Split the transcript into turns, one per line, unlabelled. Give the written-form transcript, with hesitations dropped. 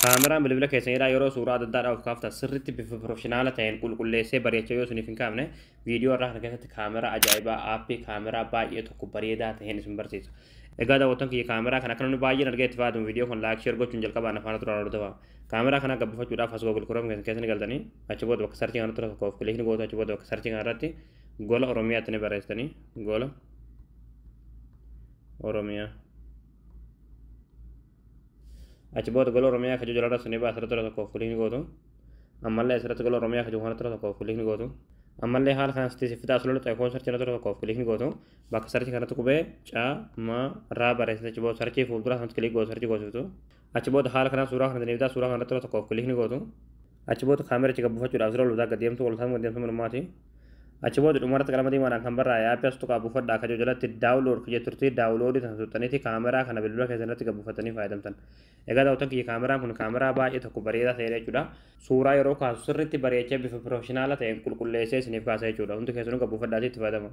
Kaameraan bilbila keessaniidhaa yeroo suuraa adda addaadhaa of kaaftan sirriitti bifa professional ta'een qulqulleessee bareechee yoo isiniif hin kaafne, viidiyoo irraa kana keessatti kaameraa ajaa'ibaa, aappii kaameraa baay'ee tokko bareedaa ta'een isin barsiisa. Egaa daawwattoon kiyya, kaameraa kana akka namni baay'een argee itti fayyadamu viidiyoo kun like, share gochuun jalqabaan afaan turaan hordofaa. Kaameraa kana gabbifachuudhaaf as Google Chrome keessa ni galtanii, achi booda bakka search kanatti tokkoof click ni gootu. Achi booda bakka search kanarratti Gola Oromiyaatti ni barreessitanii, Gola Oromiyaa. Achi booda Gola Oromiyaa kajuu jalarra suni baasa, asirratti tokkoof click ni gootu. Ammallee asirratti Gola Oromiyaa kajuu kanatti tokkoof click ni gootu. Ammallee haala kanas sifitaa as lolu xeekoon search irratti tokkoof click ni gootu. Bakka search kanatti qubee C M R barreessite, achi booda search fuuldura sanatti click gootu, search goosiftu. Achi booda haala kanaan suuraa kana deebitaa, suuraa kanatti tokkoof click ni gootu. Achi booda kaamericha gabbufachuudhaaf sira ol gad deemtu, ol gad deemtu manumaati. Achi booda dhumarratti qalama diimaadhaan kan barraa'e aappii as tuqaa buufadhaa kajoo jalatti download jetturti, download sana tuqxaniiti kaameraa kana bilbila keessatti gabbufatanii fayyadamtan. Egaa daawwattoon kiyya, kaameraan kun kaameraa baay'ee tokko bareedaa ta'edha jechuudha. Suuraa yeroo kaasu sirriitti bareechee bifa professional ta'een qulqulleessee isiniif kaasa jechuudha. Hundi keessanuu gabbuufadhaatii itti fayyadama.